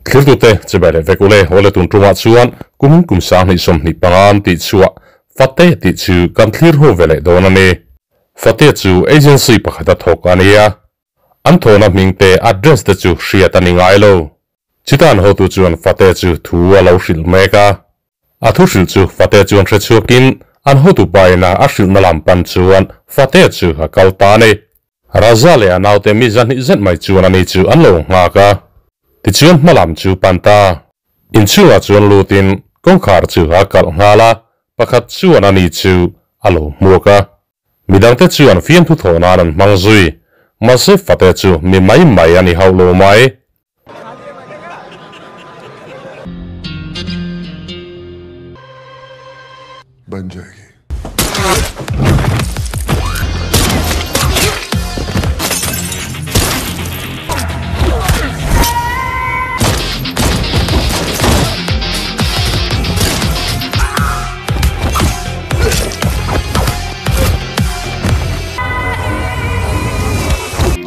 Thirtute chibai leh vek ule awle tun tumah chuan kum kum 2025 an tih chhuah Fate tih chu kan thlir ho ve leh dawn a ni. Fate chu agency pakhata thawk a nia. An thawhna hming te address te chu hriat a ni ngai lo. Chutan hotu chuan Fate chu thu a lo hrilh mek a. A thu hrilh chu Fate chuan hre chhuakin an hotu paina a hrilhna lam pan chuan Fate chu a kal ta a ni. Raja leh a naute mi zahnih zet mai chuan ani chu an lo nghak a, tichuan hmalam chu pan ta. Inchhungah chuan lutin kawngkhar chu a kalh nghal a, pakhat chuan ani chu a lo hmuak a. Midangte chuan fiamthu thawh nan an hmang zui, mahse Fate chu mi mai mai a ni hauh lo mai. बन जाएगी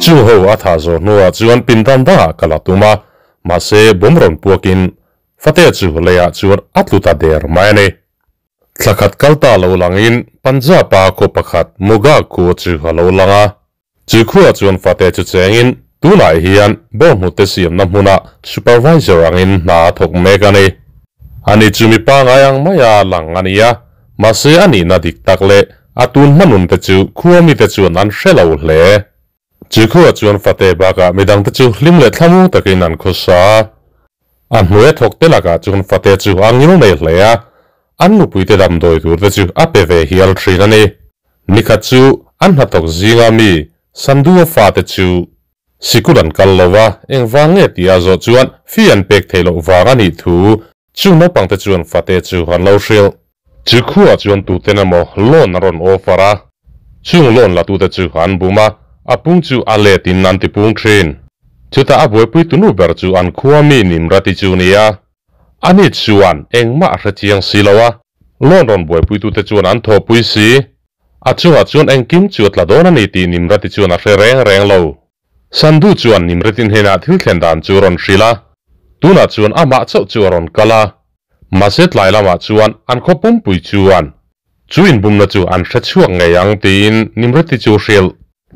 Chu ho a tha zawh hnuah chuan pindan dangah ka la tum a, mahse bawm rawn puakin Fate chu leiah chuan a tlu ta der mai a ni. Thla khat kal ta lo langin Punjab a khaw pakhat Moga khua chu a lo lang a. Chu khuaah chuan Fate chu chengin tunah hian bawnghnute siamna hmuna supervisor angin hna a thawk mek a ni. Ani chu mi pangai ang maia lang a ni a, mahse a nihna dik tak leh a tun hmanun te chu khua mite chuan an hre lo hle. Chu khuaah chuan Fate bakah midangte chu hlim leh thlamuang takin an khawsa a. A hnuai thawk te lakah chuan Fate chu a ngil nei hle a, an nupuite damdawi tur te chu a pe ve hial thin a ni. Nikhat chu an hnathawk zinga mi Sandua fate chu sikul an kal lo a, engvang nge tih a zawh chuan fee an pek theih loh vang a nih thu chung naupangte chuan Fate chu an lo hrilh. Chu khuaah chuan tuten emaw loan a rawn offer a, chung loan la tute chu an bum a, a pung chu a let in an ti pung thin. Chutah a buaipui tunu ber chu an khua mi Nimrati chu ni a, ani chuan engmah a hre chiang si lo a, loan rawn buaipui tute chuan an thawhpui si. A chungah chuan engkim chu a tla dawn a ni tih Nimrati chuan a hre reng reng lo. Sandhu chuan Nimratin hnenah thil thlen dan chu a rawn hrilh a, tunah chuan amah chauh chu a rawn kal a. Mahse tlai lamah chuan an khaw pumpui chuan chu inbumna chu an hre chhuak ngei ang tiin Nimrati chu hrilh.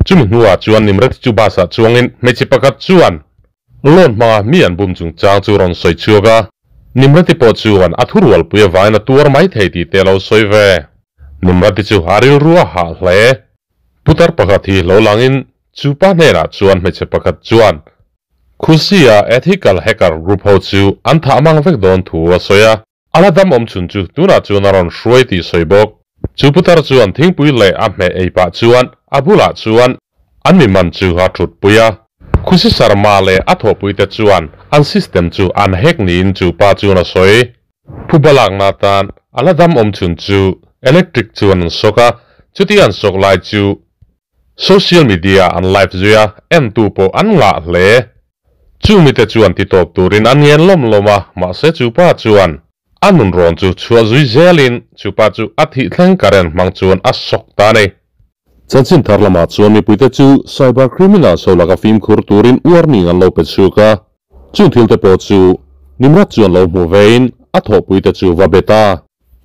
Chumi hnuah chuan Nimrati chu bus ah chuangin hmeichhe pakhat chuan loan hmanga mi an bum chungchang chu rawn sawi chhuak a, Nimrati pawh chuan a thurualpui avangin a tuar mai thei tih te a lo sawi ve. Nimrati chu a rilru a hah hle. Putar pakhat hi lo langin chu pa hnenah chuan hmeichhe pakhat chuan Khusia ethical hacker group ho chu an thah mang vek dawn thu a sawi a, a la dam awm chhun chu tunah chuan a rawn hruai tih sawi bawk. Chu putar chuan thingpui leh a hmeh ei pah chuan a bulah chuan an mi man chu a thut pui a. Khusi Sharma leh a thawhpuite chuan an system chu an hack niin chu pa chuan a sawi. Phuba lakna atan a la dam awm chhun chu electric chuan an sawk a, chuti an sawk lai chu Social media an live zui a, entu pawh an ngah hle. Chu mite chuan ti tawp turin an ngen lawm lawm a, mahse chu pa chuan a nun rawn chu chhuah zui zelin chu pa chu a thih thleng current hmang chuan a sawk ta a ni. Chanchin thar lamah chuan mipuite chu cyber criminals ho laka fimkhur turin warning an lo pe chhuak a, chung thil te pawh chu Nimrat chuan lo hmu vein a thawhpuite chu va bet a,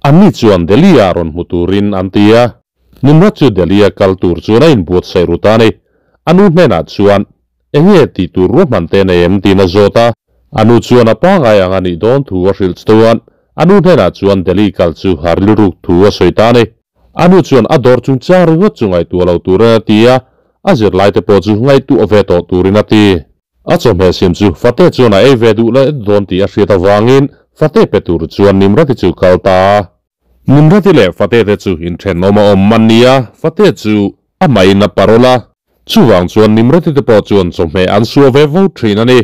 anni chuan Delhi-ah rawn hmu turin an ti a. Nimrat chu Delhi a kal tur chuan a inbuatsaih ru ta a ni. A nu hnenah chuan, Enge tih tur ruahman te nei em? tiin a zawt a. A nu chuan a pangai ang a nih dawn thu a hrilh chuan a nu hnenah chuan Delhi kal chu a rilruk thu a sawi ta a ni. A nu chuan a dawr chungchang ringawt chu ngaihtuah lo turin a ti a, a zirlaite pawh chu ngaihtuah ve tawh turin a ti. A chawhmeh siam chu Fate chuan a ei ve duh leh dawn tih a hriat avangin Fate pe tur chuan Nimrati chu kal ta a. Nimrati leh Fate te chu inthenawm a awm man nia, Fate chu a mahin a parol a, chuvang chuan Nimrati te pawh chuan chawhmeh an suah ve vo thin a ni.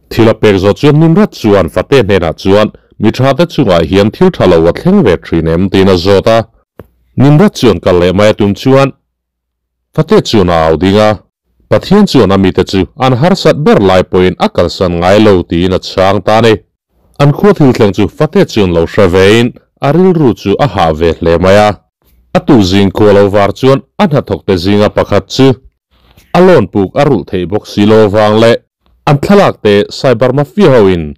Thil a pek zawh chuan Nimrat chuan Fate hnenah chuan mi tha te chungah hian thil tha lo a thleng ve thin em tiin a zawt a. Nimrat chuan kal leh mai a tum chuan Fate chuan a au ding a, Pathian chuan a mite chu an harsat ber lai pawhin a kalsan ngai lo tiin a chhang ta a ni. An khua thil thleng chu Fate chuan lo hre vein a rilru chu a hah ve hle mai a. A tu zing khua lo var chuan a hnathawkte zinga pakhat chu a loan puk a rulh theih bawk si lo vang leh an thlalak te cyber mafia hoin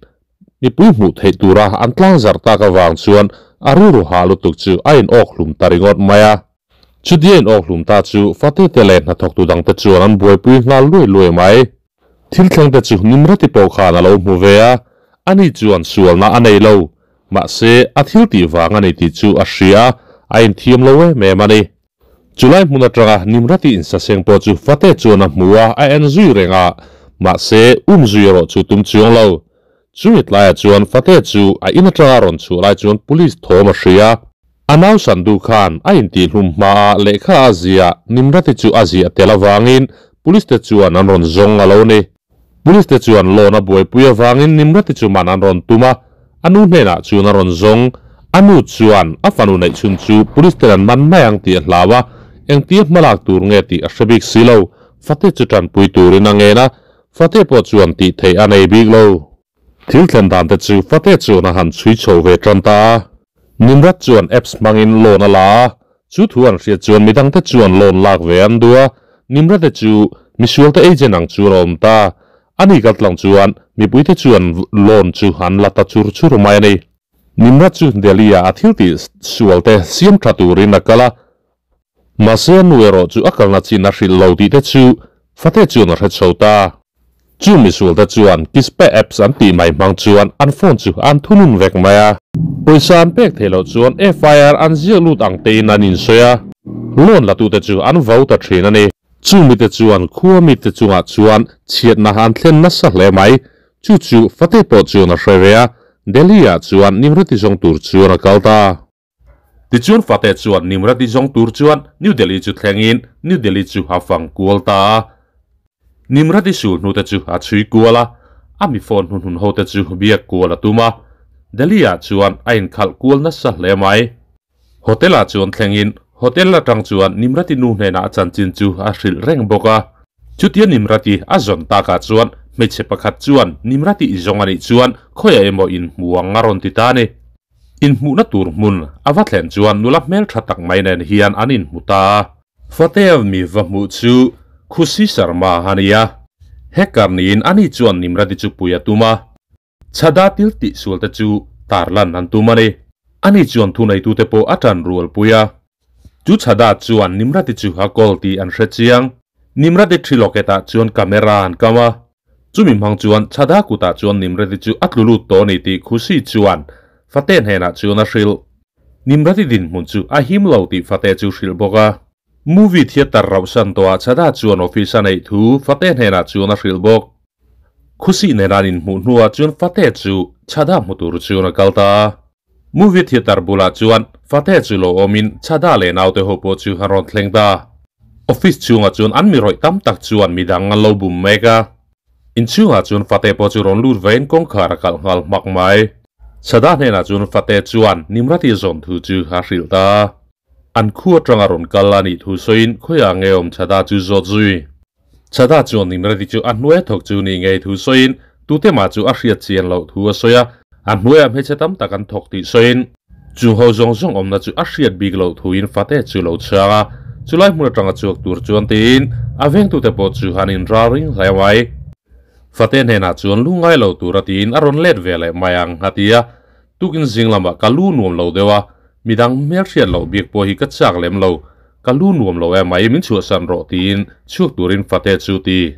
Mipui hmuh theih tura an tlangzarh tak avang chuan a rilru hah lutuk chu a in awk hlum ta ringawt mai a. Chutia in awk hlum ta chu fatete leh hnathawktu dangte chuan an buaipui nghal luai luai mai. Thil thlengte chu Nimrati pawh khan a lo hmu ve a, ani chuan sualna a nei lo. Mahse, a thil tih vang a ni tih chu a hria a, a inthiam lo em em a ni. Chulai hmun atanga Nimrati insaseng pawh chu Fate chuan a hmu a, a en zui reng a, mahse, um zui erawh chu tum chuang lo. Chumi tlaiah chuan Fate chu a in atanga rawn chhuah lai chuan police thawm a hria. A nau Sandu khan a intihhlum hmaa lehkha a ziah Nimrati chu a ziah tel avangin police te chuan an rawn zawng a lo ni. Police te chuan loan a buaipui avangin Nimrati chu man an rawn tum a, a nu hnenah chuan a rawn zawng. A nu chuan a fanu neih chhun chu police ten an man mai ang tih a hlau a, engtia hmalak tur nge tih a hre bik si lo. Fate chu tanpui turin a ngen a, Fate pawh chuan tih theih a nei bik lo. Thil thlen dan te chu Fate chuan a han chhui chho ve tan ta a. Nimrat chuan apps hmangin loan a la a, chu thu an hriat chuan midangte chuan loan lak ve an duh a, Nimrate chu misualte agent ang chuan a awm ta. Ani kaltlang chuan mipuite chuan loan chu an la ta chur chur mai a ni. Nimrat chu Delhi-ah a thil tih sualte siam tha turin a kal a, Mahse a nu erawh chu a kalna chin a hrilh lo tih te chu Fate chuan a hre chho ta. Chu misual te chuan Kispe apps an tih mai hmang chuan an phone chu an thunun vek mai a. Pawisa an pek theih loh chuan FIR an ziak lut ang tein an insawi a, loan la tute chu an vo ta thin a ni. Chu mite chuan khua mite chungah chuan chhiatna an thlen nasa hle mai. Chu chu Fate pawh chuan a hre ve a, Delhi-ah chuan Nimrati zawng tur chuan a kal ta. Tichuan Fateh chuan Nimrati zawng tur chuan New Delhi chu thlengin New Delhi chu a fang kual ta a. Nimrati sul hnute chu a chhui kual a, a mi phone hnuhnun hote chu biak kual a tum a. Delhi-ah chuan a inkhalh kual nasa hle mai. Hotel-ah chuan thlengin Hotel atang chuan Nimrati nu hnenah a chanchin chu a hrilh reng bawk a. Chutia Nimrati a zawn takah chuan hmeichhe pakhat chuan Nimrati i zawng a nih chuan khawiah emaw inhmu ang a rawn ti ta a ni. Inhmuhna tur hmun a va thlen chuan nula hmeltha tak mai nen hian an inhmu ta a. Fateev mi va hmuh chu Khushi Sharma a ni a. Hacker niin ani chuan Nimrati chu pui a tum a. Chhada til tih sualte chu tarlan an tum a ni. Ani chuan thuneitute pawh a tan rualpui a. Chu Chhada chuan Nimrati chu a kawl tih an hre chiang. Nimrati thi lawketah chuan camera an kam a. Chumi hmang chuan Chhada kutah chuan Nimrati chu a tlu lut tawh a ni tih Khushi chuan Fateh hnenah chuan a hrilh. Nimrati dinhmun chu a him lo tih Fateh chu hrilh bawk a. Movie theatre rauhsan tawhah Chhada chuan office a neih thu Fateh hnenah chuan a hrilh bawk. Khushi nena an inhmuh hnuah chuan Fateh chu Chhada hmu tur chuan a kal ta a. Movie theatre bulah chuan Fateh chu lo awmin Chhada leh naute ho pawh chu an rawn thleng ta. Office chhungah chuan an mi rawih tam tak chuan midang an lo bum mek a. Inchhungah chuan Fateh pawh chu rawn lut vein kawngkhar a kalh nghal hmak mai. Chhada hnenah chuan Fateh chuan Nimrati zawn thu chu a hrilh ta a. An khu atanga rawn kal a nih thu sawiin khawiah nge awm Chhada chu zawt zui. Chhada chuan Nimrati chu a hnuai thawk chu ni ngei thu sawiin tute mah chu a hriat chian loh thu a sawi a, a hnuaiah hmeichhe tam tak an thawk tih sawiin chung ho zawng zawng awmna chu a hriat bik loh thuin Fateh chu lo chhang a, chulai hmun atanga chhuak tur chuan tiin a vengtute pawh chu han inral ring hle mai. Fateh hnenah chuan lu ngai lo tur a tiin a rawn let ve leh mai ang a ti a, tukin zing lamah ka lu nuam lo deuh a, midang hmelhriat loh bik pawh hi ka chak lem lo, Ka lu nuam lo em mai, min chhuahsan rawh tiin chhuak turin Fate chu ti.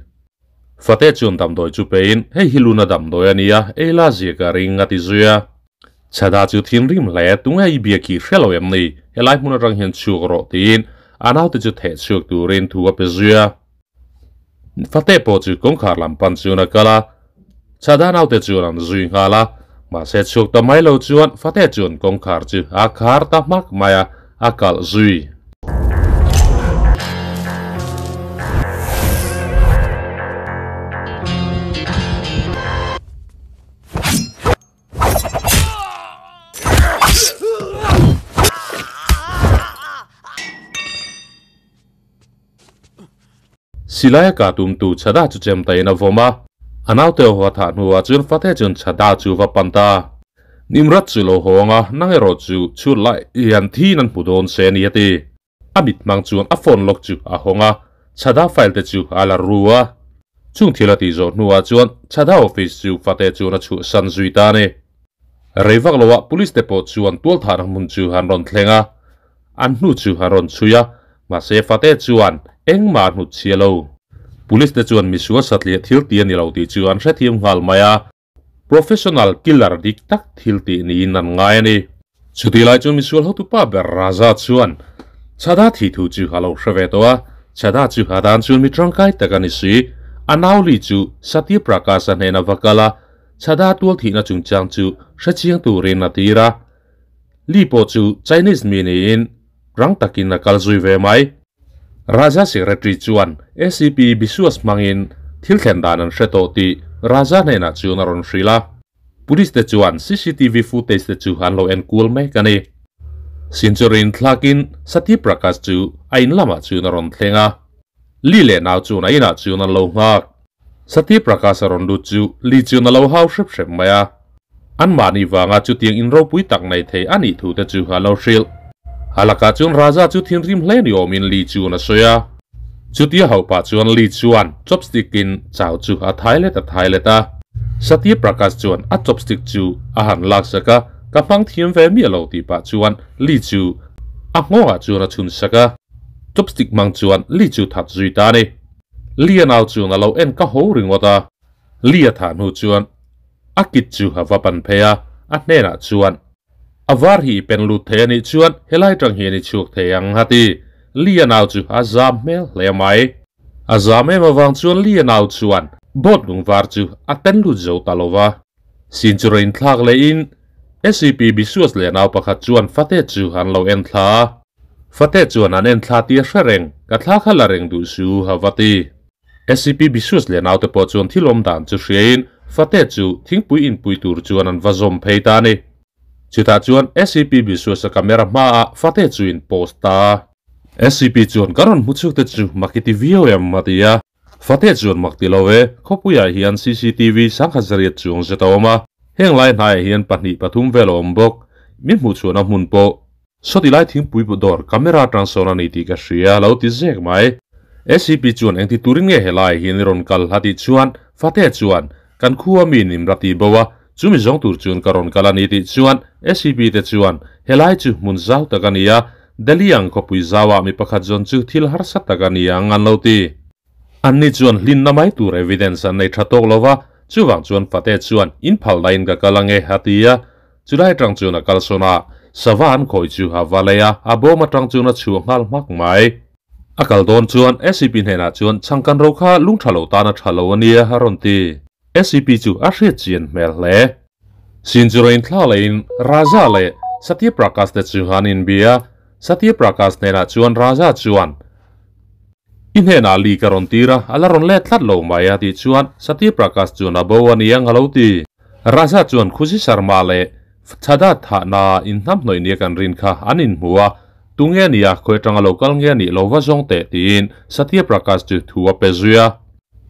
Fate chuan damdawi chu pein, Hei hi luna damdawi a nia, ei la zia ka ring a ti zui a. Chhada chu thinrim hle, Tunge i bia khi hre lo em ni, helai hmun atang hian chhuak rawh tiin a naute chu theh chhuak turin thu a pe zui a. Fate pawh chu kawngkhar lam pan chuan a kal a, Chhada naute chuan an zui nghal a, mahse chhuak ta mai lo chuan Fate chuan kawngkhar chu a khar ta hmak mai a, a kalh zui. Silaia kah tumtu Chhada chu chem tain a vawm a. A naute ho a thah hnuah chuan Fateh chuan Chhada chu va pan ta. Nimrat chu lo hawng a, nang erawh chu chhut lai hian thiin an hmu dawn se a ni a ti. A mit hmang chuan a phone lock chu a hawng a, Chhada file te chu a la ru a. Chung thil a tih zawh hnuah chuan Chhada office chu fate chuan a chhuahsan zui ta a ni. Rei vak loah police te pawh chuan tualthahna hmun chu an rawn thleng a, an hnu chu an rawn chhui a, mahse fate chuan engmah a hnut chhia lo. Police te chuan misual satliah thil ti a ni lo tih chu an hrethiam nghal mai a. Professional killer dik tak thil tih niin an ngai a ni. Chutih lai chuan misual hotupa ber Raja chuan Chhada thi thu chu a lo hre ve tawh a, Chhada chu a dan chuan mi tangkai tak a ni si. A nauli chu Satya Prakash-a hnena va kal a, Chhada tual thihna chungchang chu hrechiang turin a tir a. Li pawh chu Chinese mi niin rang takin a kal zui ve mai. Raja Secretary chuan ACP Biswas hmangin thil thlen dan an hre tawh tih Raja hnenah chuan a rawn hrilh a. Police te chuan cctv footage te chu an lo en kual mek a ni. Sinchurin thlakin Satya Prakash chu a in lamah chuan a rawn thleng a. Li leh nau chuan a inah chuan an lo nghak. Satya Prakash a rawn lut chu Li chuan a lo hau hrep hrep mai a. Anmahni vanga chutiang in ropui tak nei thei a nih thu te chu a lo hrilh. A lakah chuan Raja chu thinrim hle ni awmin Li chuan a sawi a. Chutia hauh pah chuan Li chuan chopstick in chau chu a thai let a thai let a. Satya Prakash chuan a chopstick chu a han lak sak a, ka hmang thiam ve miah lo tih pah chuan Li chu a nghawngah chuan a chhun sak a. Chopstick hmang chuan Li chu that zui ta a ni. Li a nau chuan a lo en ka ho ringawt a. Li a thah hnu chuan A kit chu a va pan phei a, a hnenah chuan, A var hi i pen lut thei a nih chuan helai tang hian i chhuak thei ang, a ti. Lia nau chu a zam hmel hle mai. A zam em avang chuan Lia nau chuan boat lung var chu a pen lut zo ta lo va. Sin chu rawn inthlak lehin SCP Biswas leh nau pakhat chuan fate chu an lo en thla a. Fate chuan an en thla tih a hre reng, Ka thla kha la reng duh su, a va ti. SCP Biswas leh naute pawh chuan thil awm dan chu hriain fate chu thingpui inpui tur chuan an va zawm phei ta a ni. Chutah chuan SCP Biswas-a camera hmaah fate chu in post ta a. SCP chuan ka rawn hmu chhuk te chu mak i ti viau em a ti a. Fate chuan mak ti lo e, khawpuiah hian cctv sangkhat zariat chuang zet a awm a. Heng lai hnaiah hian pahnih pathum vel a awm bawk. Min hmuh chhuahna hmun pawh Sawti lai thingpui dawr camera atang sawn a ni tih ka hria a lo ti zek mai. ACP chuan engti turin nge helai hian i rawn kal a tih chuan Fate chuan kan khua mi nim ra ti bo a, chumi zawng tur chuan ka rawn kal a ni tih chuan ACP te chuan helai chu hmun zau tak a ni a, Delhi ang khawpui zauah mi pakhat zawn chu thil harsa tak a ni ang an lo ti. Anni chuan hlinna mai tur evidence an nei tha tawk lo va, chuvang chuan Fate chuan in phalna in ka kal ange a ti a, Chulai atang chuan a kalsawn a, sava an khawih chu a va lei a, a bawm atang chuan a chhuah nghal hmak mai. A kal dawn chuan SCP hnenah chuan chhangkan ro kha lung tha lo tan a tha lo a nia a rawn ti. SCP chu a hriat chian hmel hle. Sin chu rawn inthla leiin Raja leh Satya Prakash te chu an inbia. Satya Prakash hnenah chuan Raja chuan, I hnenah li ka rawn tir a, a la rawn let tlat lo mai a tih chuan Satya Prakash chuan a bo a niang a lo ti. Raja chuan Khushi Sharma leh Chhada thahna inhnamhnawih nia kan rin kha an inhmu a, tunge a nia khawi atanga lo kal nge a nih lo va zawng teh tiin Satya Prakash chu thu a pe zui a.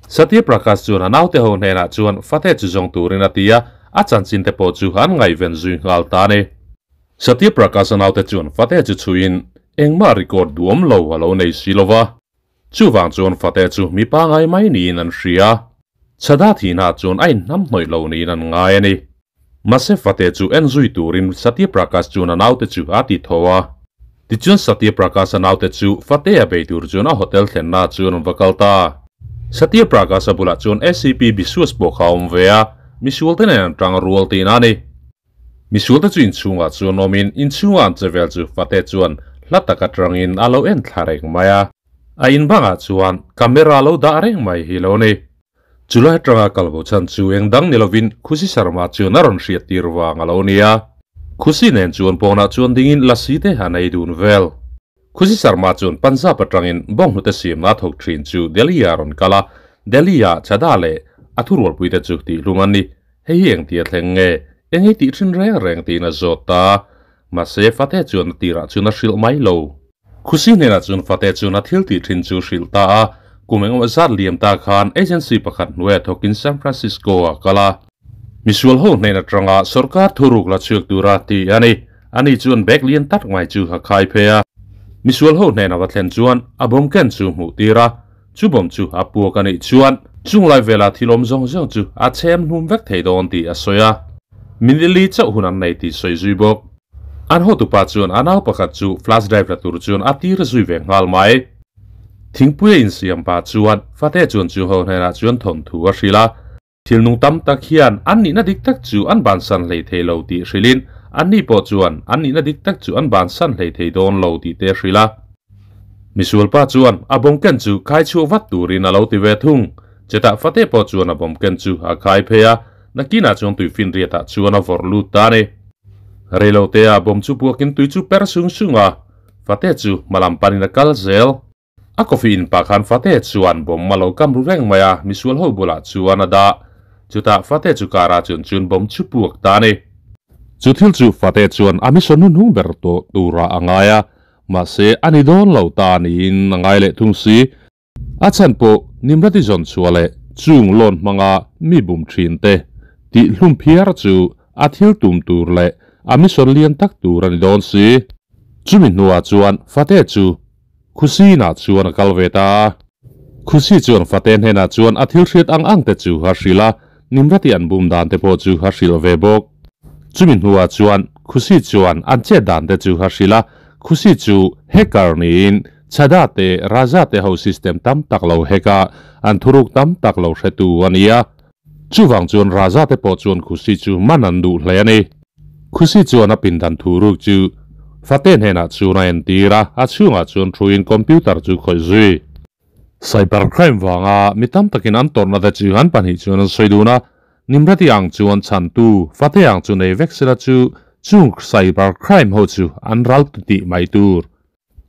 Satya Prakash chuan a naute ho hnenah chuan fate chu zawng turin a ti a, a chanchin te pawh chu an ngaihven zui nghal ta a ni. Satya Prakash-a naute chuan fate chu chhuiin engmah record duhawm lo a lo nei si lo va. Chuvang chuan fate chu mi pangai mai niin an hria. Chhada thihna chuan a inhnamhnawih lo niin an ngai a ni. Mahse fate chu en zui turin Satya Prakash chuan a naute chu a ti tho a. Tichuan Satya Prakash-a naute chu fate a bei tur chuan a hotel thlenna chuan an va kal ta. Satya Prakash-a bulah chuan ACP Biswas pawh kha a awm ve a, misualte nen an tang rual tihna a ni. Misualte chu inchhungah chuan awmin inchhunga an che vel chu fate chuan hla tak atangin a lo en thla reng mai a. A in bangah chuan camera lo dah reng mai hi lo ni. Chulai atanga kal bo chhan chu eng dang ni lovin Khushi Sharma chuan a rawn hriat tir vang a lo ni a. Khushi nen chuan pawnah chuan dingin lasi te a nei dun vel. Khushi Sharma chuan Punjab atangin bawnghnute siamna a thawk thin chu Delhi-ah a rawn kal a, Delhi-ah Chada leh a thurualpuite chu tihhlum an ni. Hei hi engtia thleng nge? Eng ei tih thin reng reng tiin a zawt ta. Mahse, Fateh chuan a tirah chuan a hrilh mai lo. Khushi hnenah chuan Fateh chuan a thil tih thin chu hrilh ta a, kum engemaw zat liam ta khan agency pakhat hnuaia thawkin San Francisco-ah a kal a. Misual ho hnen atanga sorkar thuruk la chhuak tura ti a ni. Ani chuan bag lian tak mai chu a khai phei a. Misual ho hnena va thlen chuan a bawm ken chu hmuh tir a, chu bawm chu a puak a nih chuan. Chung lai vela thil awm zawng zawng chu a chhem hlum vek thei dawn tih a sawi a, minute li chauh hun an nei tih sawi zui bawk. An hotupa chuan a nau pakhat chu flash drive la tur chuan a tir zui ve nghal mai. Thingpuia insiam pa chuan Fate chuan chu ho hnenah chuan thawnthu a hrilh a. Thil nung tam tak hian an nihna dik tak chu an bansan hlei thei lo tih hrilhin anni pawh chuan an nihna dik tak chu an bansan hlei thei dawn lo tih te a hrilh a. Misualpa chuan a bawmken chu khai chhuak vat turin a lo ti ve thung. Chetah fate pawh chuan a bawmken chu a khai phei a, nakinah chuan tuifinriatah chuan a vawrh lut ta a ni. Reilotea bawm chu puakin tui chu per sung sung a, fate chu hmalam panin a kal zel. A coffee in pah khan Fate chuan bomb a lo kam ru reng mai a, misual ho bulah chuan a dah. Chutah Fate chu car ah chuan chun bomb chu puak ta a ni. Chu thil chu Fate chuan a mission hnunhnung ber tawh turah a ngai a, mahse a ni dawn lo ta niin a ngai leh thung si. A chhan pawh Nimrati zawn chhuah leh chung loan hmanga mi bum thin te tih hlum phiar chu a thil tum tur leh a mission lian tak tur a ni dawn si. Chumi hnuah chuan Fate chu Khusinah chuan a kal ve ta a. Khusi chuan Fate hnenah chuan a thil hriat ang ang te chu a hrilh a, Nimrati an bum dan te pawh chu a hrilh ve bawk. Chumi hnuah chuan Khusi chuan an chet dan te chu a hrilh a, Khusi chu hacker niin Chhada te Raja te ho system tam tak lo hack a, an thuruk tam tak lo hretu a ni a. Chuvang chuan Raja te pawh chuan Khusi chu man an duh hle a ni. Khusi chuan a pindan thuruk chu Fate hnenah chuan a entir a, a chhungah chuan thuin computer chu khawih zui. Cyber crime vanga mi tam takin an tawrhna te chu an pahnih chuan an sawi dun a, Nimrati ang chuan chhantu Fate ang chu nei vek sela chu chung cyber crime ho chu an ral tih mai tur.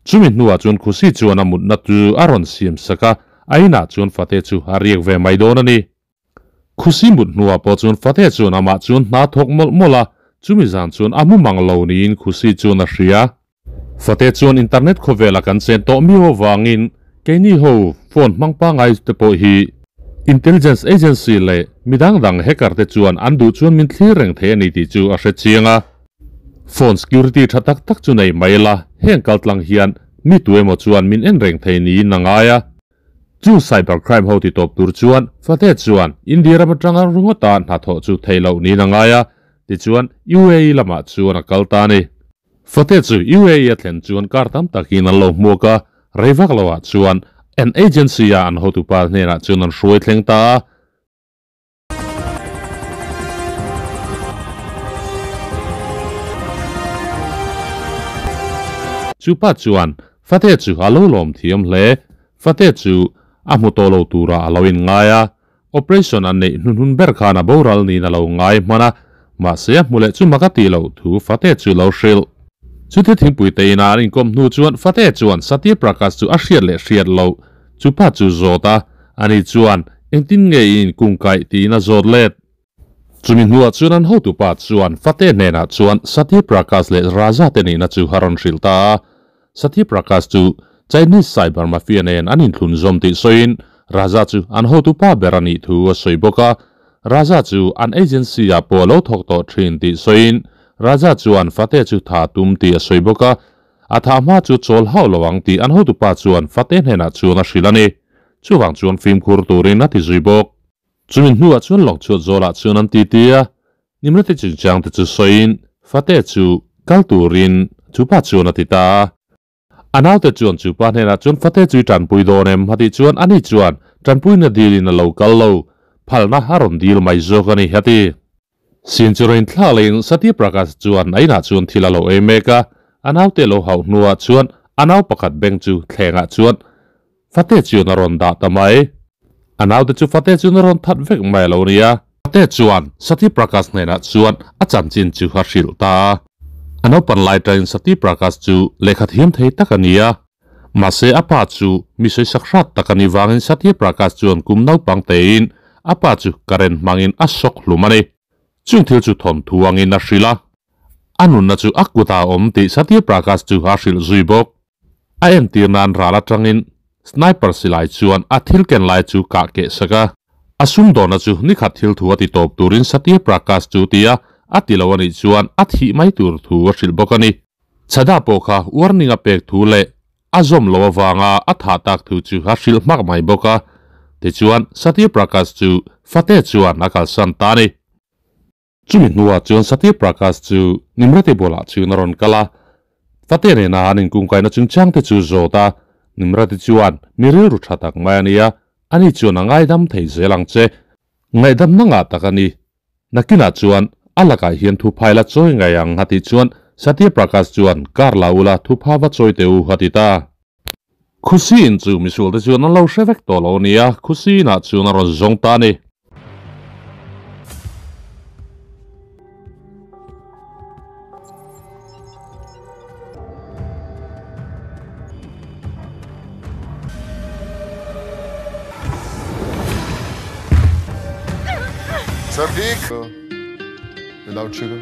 Chumi hnuah chuan Khusi chuan a mutna chu a rawn siam sak a, a inah chuan Fate chu a riak ve mai dawn a ni. Khusi mut hnuah pawh chuan Fate chuan amah chuan hna thawk mawlh mawlh a, chumi zan chuan a mu mang lo niin Khusi chuan a hria. Fate chuan internet khawvela kan chen tawh miau avangin keini ho phone hmang pangai te pawh hi intelligence agency leh midang dang hacker te chuan an duh chuan min thlir reng thei a ni tih chu a hre chiang a. Phone security tha tak tak chu nei mai la, heng kaltlang hian mi tu emaw chuan min en reng thei niin a ngai a. Chu cyber crime ho ti tawp tur chuan Fate chuan India ram atanga ringawta hnathawh chu theih loh niin a ngai a, tichuan UAE lamah chuan a kal ta a ni. Fate chu UAE a thlen chuan kar tam takin an lo hmuak a, rei vak loah chuan an agency a an hotupa hnenah chuan an hruai thleng ta a. Chu pa chuan Fate chu a lo lawm thiam hle. Fate chu a hmu tawh lo turah a lo inngai a. Operation an neih hnuhnun ber khan a boral niin a lo ngai hman a, mahse a hmu leh chu mak a tih loh thu Fate chu lo hrilh. Chuti thingpui te ina an inkawm hnu chuan Fate chuan Satya Prakash chu a hriat leh hriat loh Chu pa chu zawt a, ani chuan, Engtin nge i inkung kaih? tiin a zawt let. Chumi hnuah chuan an hotupa chuan Fate hnenah chuan Satya Prakash leh Raja te nihna chu a rawn hrilh ta a. Satya Prakash chu Chinese cyber mafia nen an inthlun zawm tih sawiin Raja chu an hotupa ber a nih thu a sawi bawk a. Raja chu an agency-ah pawh a lo thawk tawh thin tih sawiin Raja chuan Fate chu tha tum tih a sawi bawk a. A thah hma chu chawl hauh lo ang tih an hotupa chuan fate hnenah chuan a hrilh a ni. Chuvang chuan fimkhur turin a ti zui bawk. Chumi hnuah chuan lawngchhuat zawlah chuan an titi a, Nimrati chungchang te chu sawiin fate chu kal turin chupa chuan a ti ta a. A naute chuan chupa hnenah chuan fate chu i tanpui dawn em? a tih chuan ani chuan tanpuina dilin a lo kal lo, phalna a rawn dil mai zawk a ni a ti. Sinchurain thla leiin Satya Prakash chuan a inah chuan thil a lo ei mek a, a naute lo hauh hnuah chuan a nau pakhat beng chu thlengah chuan Fate chuan a rawn dah ta mai. A naute chu Fate chuan a rawn that vek mai a lo nia. Fate chuan Satya Prakash hnenah chuan a chanchin chu a hrilh ta a. A naupan lai tain Satya Prakash chu lehkha thiam thei tak a ni a. Mahse a pa chu mi sawisak hrat tak a nih vangin Satya Prakash chuan kum naupang tein a pa chu current hmangin a shock hlum a ni. Chung thil chu thawnthu angin a hrilh a, a nunna chu a kutah a awm tih Satya Prakash chu a hrilh zui bawk. A entir nan ral atangin sniper silai chuan a thil ken lai chu kah keh sak a. A sumdawnna chu nikhat thil thu a ti tawp turin Satya Prakash chu ti a, a ti lo a nih chuan a thih mai tur thu a hrilh bawk a ni. Chhada pawh kha warning a pek thu leh a zawm lo avanga a thah tak thu chu a hrilh hmak mai bawk a. Tichuan Satya Prakash chu Fateh chuan a kalsan ta a ni. Chumi hnuah chuan Satya Prakash chu Nimrati bulah chuan a rawn kal a, Fateh nena an inkungkaihna chungchang te chu zawt a. Nimrati chuan, Mi rilru tha tak mai a nia, ani chuan a ngaidam thei zel ang che. Ngaihdamna ngah tak a ni. Nakinah chuan a lakah hian thuphai la chawi ngai ang a tih chuan Satya Prakash chuan kar la ula thupha va chawi teh u a ti ta. Khusi in chu misual te chuan an lo hre vek tawh lo nia, Khusi inah chuan a rawn zawng ta a ni. Sir thik without sugar.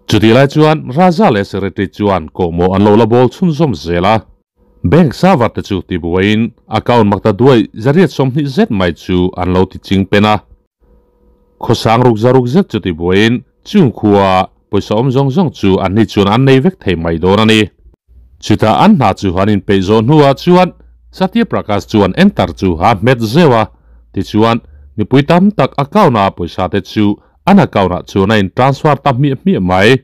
Chutih lai chuan Raja leh Secretary chuan kawhmawh an lo la bawl chhunzawm zel a. Bank server te chu tibuaiin account makta duai zariat 20 zet mai chu an lo ti ching pen a. Khawsang ruk za ruk zet chu tibuaiin chung khua pawisa awm zawng zawng chu an ni chuan an nei vek thei mai dawn a ni. Chutah an hna chu an inpeih zawh hnuah chuan Satya Prakash chuan enter chu a hmet zeuh a, tichuan mipui tam tak account a pawisa te chu an account ah chuan a in transfer ta hmiah hmiah mai.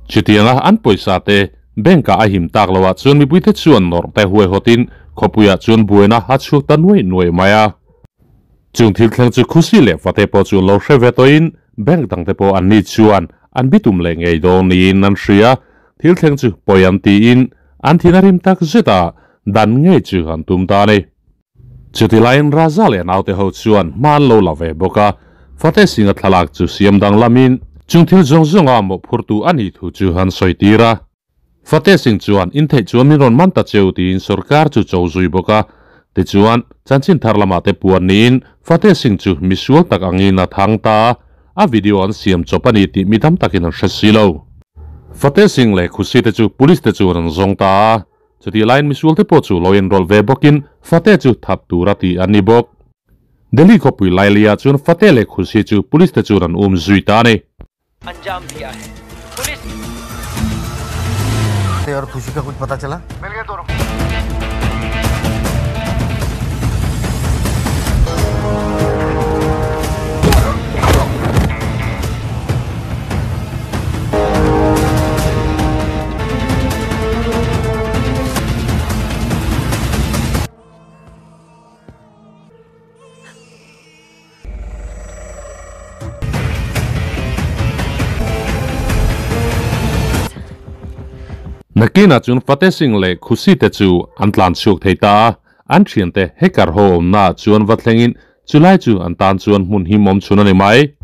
Chutianga an pawisa te bank ah a him tak loh ah chuan mipui te chuan nawrh te huaihawt in khawpui ah chuan buaina a chhuak ta nuai nuai mai a. Chung thil thleng chu Khusi leh Fate pawh chu an lo hre ve tawh in bank dang te pawh an ni chuan an bitum leh ngei dawn niin an hria. Thil thleng chu pawi an tiin an thin a rim tak zet a, dan ngei chu an tum ta a ni. Chuti laiin Raja leh naute ho chuan hma an lo la ve bawk a, Fateh Singh-a thlalak chu siam danglamin chung thil zawng zawnga mawhphurtu a nih thu chu an sawi tir a. Fateh Singh chuan intheih chuan min rawn man ta cheu tiin sorkar chu cho zui bawk a. Tichuan, chanchin thar lamah te puan niin Fateh Singh chu misual tak angin a thang ta a, a video an siam chawp a ni tih mi tam takin an hre si lo. Fateh Singh leh Khushi te chu police te chuan an zawng ta a, chutih laiin misual te pawh chu lo inrawlh ve bawkin Fateh chu that tur a tih an ni bawk. Delhi khawpui Lailia chuan Fateh leh Khushi chu police te chuan an um zui ta a ni. अंजाम दिया है police और खुशी का कुछ पता चला मिल गए दोनों Nakinah chuan Fateh Singh leh Khushi te chu an tlan chhuak thei ta a, an thiante hacker ho awmnaah chuan va thlengin chulai chu an tan chuan hmun him awm chhun a ni mai.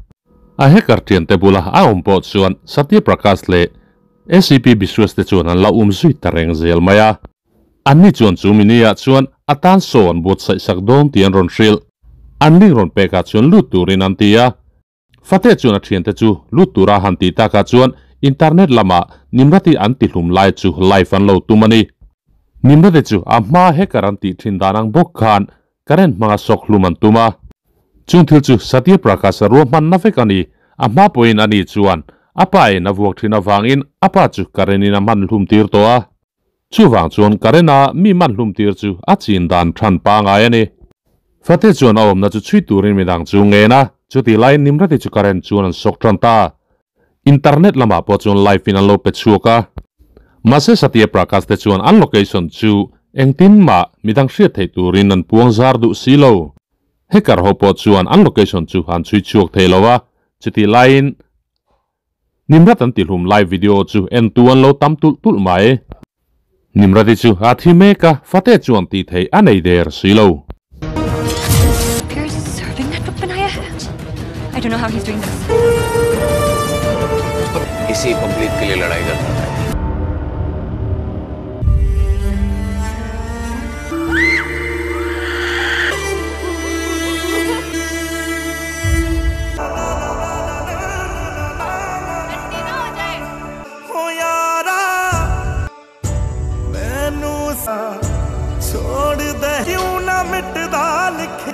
A hacker thiante bula a awm pawh chuan Satya Prakash leh ACP Biswas te chuan an la um zui ta reng zel mai a. Anni chuan chu mini-ah chuan a tan saw an buatsaih sak dawn tih an rawn hrilh. An link rawn pekah chuan lut turin an ti a. Fateh chuan a thiante chu lut tura han tih takah chuan internet lamah Nimrati an ti hlum lai chu live an lo tum a ni. Nimrati chu a hma hacker an tih thin dan ang bawk khan current hmanga sawk hlum an tum a. Chung thil chu Satya Prakash a ruahmanna vek a ni. A hma pawhin ani chuan a pa in a vuak thin avangin a pa chu current in a hman hlum tir tawh a. Chuvang chuan Karen-a mi man hlum tir chu a chin dan than pangai a ni. Fateh chuan a awmna chu chhui turin midang chu ngen a, chutih laiin Nimrati chu Karen chuan an sawk tan ta. Internet lamah pawh chuan live in an lo pe chhuak a. Mahse Satya Prakash te chuan an location chu engtin mah midang hriat theih turin an puang zar duh si lo. Hacker ho pawh chuan an location chu an chhui chhuak thei lo a, chutih laiin Nimrat an tihlum lai video chu entu an lo tam tulh tulh mai. Nimrati chu a thi mek a, Fateh chuan tih theih a nei der si lo.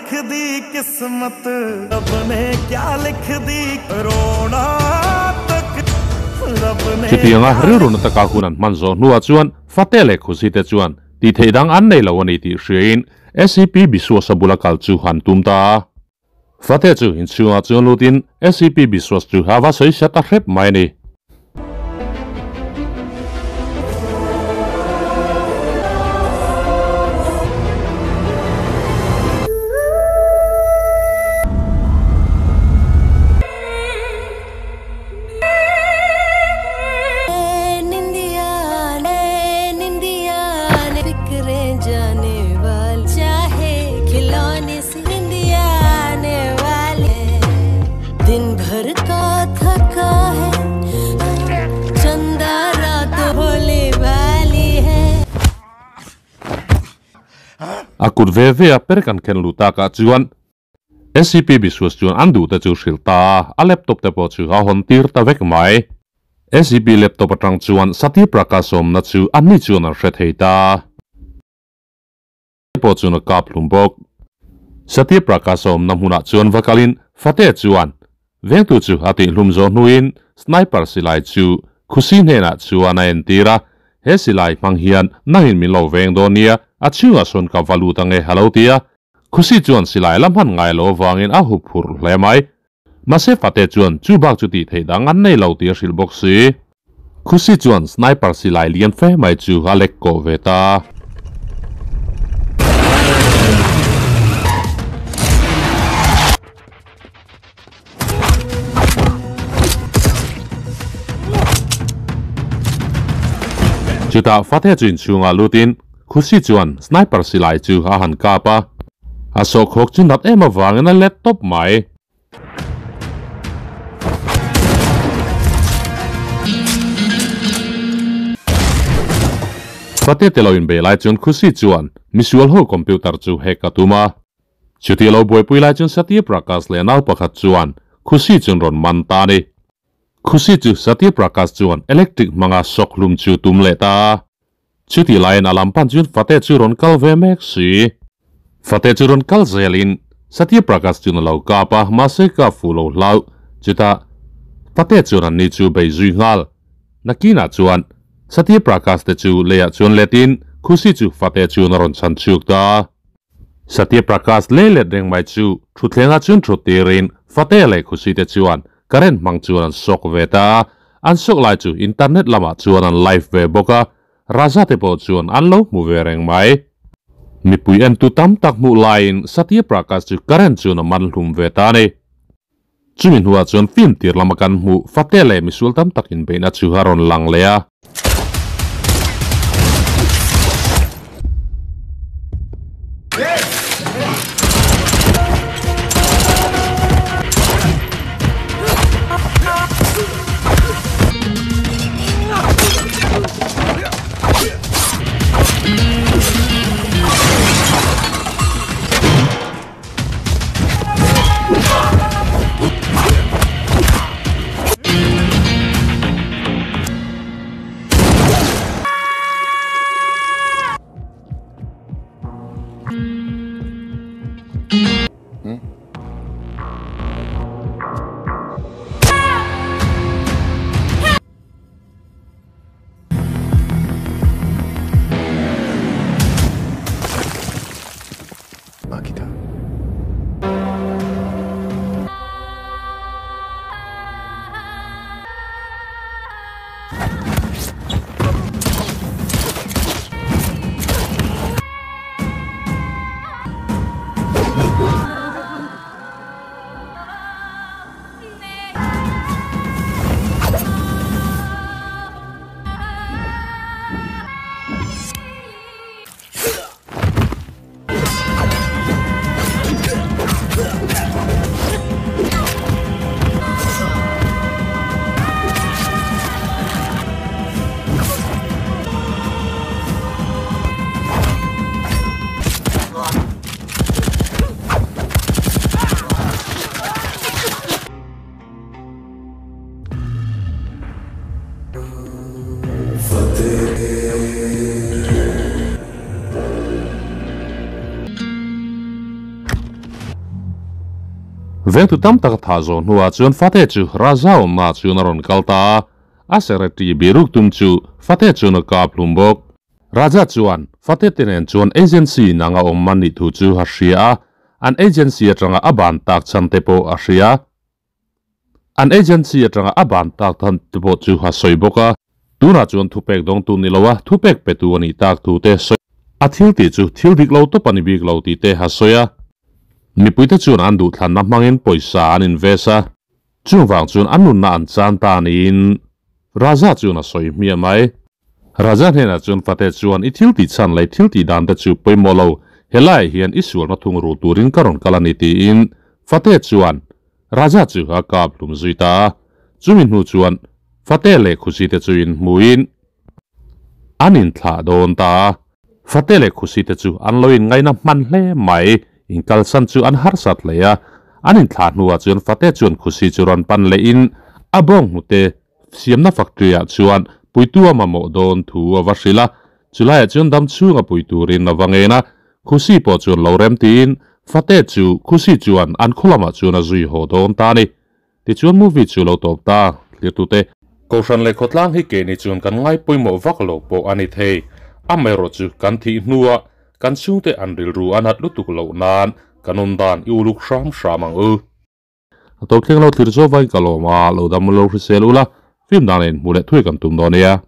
लिख दी किस्मत रब ने क्या लिख दी रोना तक रब ने Chutianga rilru na taka hun an hman zawh hnuah chuan Fateh leh Khushi te chuan tih theih dang an nei lo a ni tih hriain SCP Biswas a bula kal chu han tum ta a. Fateh chu inchhungah chuan lutin SCP Biswas chu a va sawi sia ta hrep mai a ni. A kut ve ve a perk an khen luh takah chuan SCP Biswas chuan an duh te chu hrilh ta a, a laptop te pawh chu a hawn tir ta vek mai. SCP laptop atang chuan Satya Prakash awmna chu anni chuan an hre thei ta a. Pawh chuan a kap hlum bawk. Satya Prakash awmna hmunah chuan va kalin Fateh chuan vengtu chu a tihhlum zawh hnuin sniper silai chu Khushi hnenah chuan a entir a, He silai hmang hian nangin min lo veng dawn nia, a chhungah sawn ka va lut ange a lo ti a. Khushi chuan silai la hman ngai lo avangin a hup phurh hle mai. Mahse Fateh chuan chu bak chu tih theih dang an nei lo tih a hrilh bawk si. Khushi chuan sniper silai lian fe mai chu a lek kawh ve ta. Chutah Fateh chu inchhungah lutin Khushi chuan sniper silai chu a han kap a, a sawhkhawk chu nat em avangin a let tawp mai. Fateh te lo inbei lai chuan Khushi chuan misual ho computer chu hack a tum a. Chuti lo buaipui lai chuan Satya Prakash leh nau pakhat chuan Khushi chuan rawn man ta a ni. Khushi chu Satya Prakash chuan electric hmanga shock hlum chu tum leh ta a. Chuti laiin a lam pan chuan Fateh chu rawn kal ve mek si. Fateh chu rawn kal zelin Satya Prakash chuan a lo kap a, mahse ka fu lo hlauh. Chutah Fateh chuan anni chu bei zui nghal. Nakinah chuan Satya Prakash te chu leiah chuan letin Khushi chu Fateh chuan a rawn chhan chhuak ta a. Satya Prakash lei let reng mai chu thutthlengah chuan thut tirin Fateh leh Khushi te chuan current hmang chuan an sawk ve ta a, an sawk lai chu internet lamah chuan an live ve bawk a, Raja te pawh chuan an lo hmu ve reng mai. Mipui entu tam tak hmuh laiin Satya Prakash chu current chuan a man hlum ve ta a ni. Chumi hnuah chuan film tir lama kan hmuh Fateh leh misual tam tak inbeihna chu a rawn lang leh a. Vengtu tam tak a thah zawh hnuah chuan Fateh chu Raja awmnaah chuan a rawn kal ta a, a secretary biruk tum chu Fateh chuan a kap hlum bawk. Raja chuan Fateh te nen chuan agency in anga awm man nih thu chu a hria a, an agency atanga a ban tak chhan te pawh a hria. An agency atanga a ban tak than te pawh chu a sawi bawk a, tunah chuan thupek dawngtu ni lo a, thupek petu a nih tak thu te sawi. A thil tih chu thil dik lo tawp a ni bik lo tih te a sawi a. Mipuite chuan an duhthlanna hmangin pawisa an invest a, chuvang chuan an nunna an chan ta niin Raja chuan a sawi hmiah mai. Raja hnenah chuan Fateh chuan i thil tih chhan leh i thil tih dan te chu pawimawh lo, helaiah hian i sualna thung ru turin ka rawn kal a ni tiin Fateh chuan Raja chu a kap hlum zui ta a. Chumi hnu chuan Fateh leh Khusi te chu inhmuin an inthlah dawn ta a. Fateh leh Khusi te chu an lo inngaina hman hle mai, inkalsan chu an harsat hle a. An inthlah hnuah chuan Fateh chuan Khusi chu rawn pan lehin a bawng hnute siamna factory ah chuan puitu a mamawh dawn thu a va hrilh a, chulaiah chuan dam chhunga pui turin a va ngen a, Khusi pawh chuan lo rem tiin Fateh chu Khusi chuan an khaw lamah chuan a zui haw dawn ta a ni. Tichuan movie chu lo tawp ta, thlir tute. Kohhran leh khawtlang hi keini chuan kan ngai pawimawh vak lo pawh a ni thei. Amaherawhchu kan thih hnuah kan chhungte an rilru a nat lutuk loh nan kan awm dan i uluk hram hram ang u. A tawp thleng lo thlir zawk vain ka lawm a, lo dam lo hrisel ula, film dan in hmuh leh thuai kan tum dawn nia.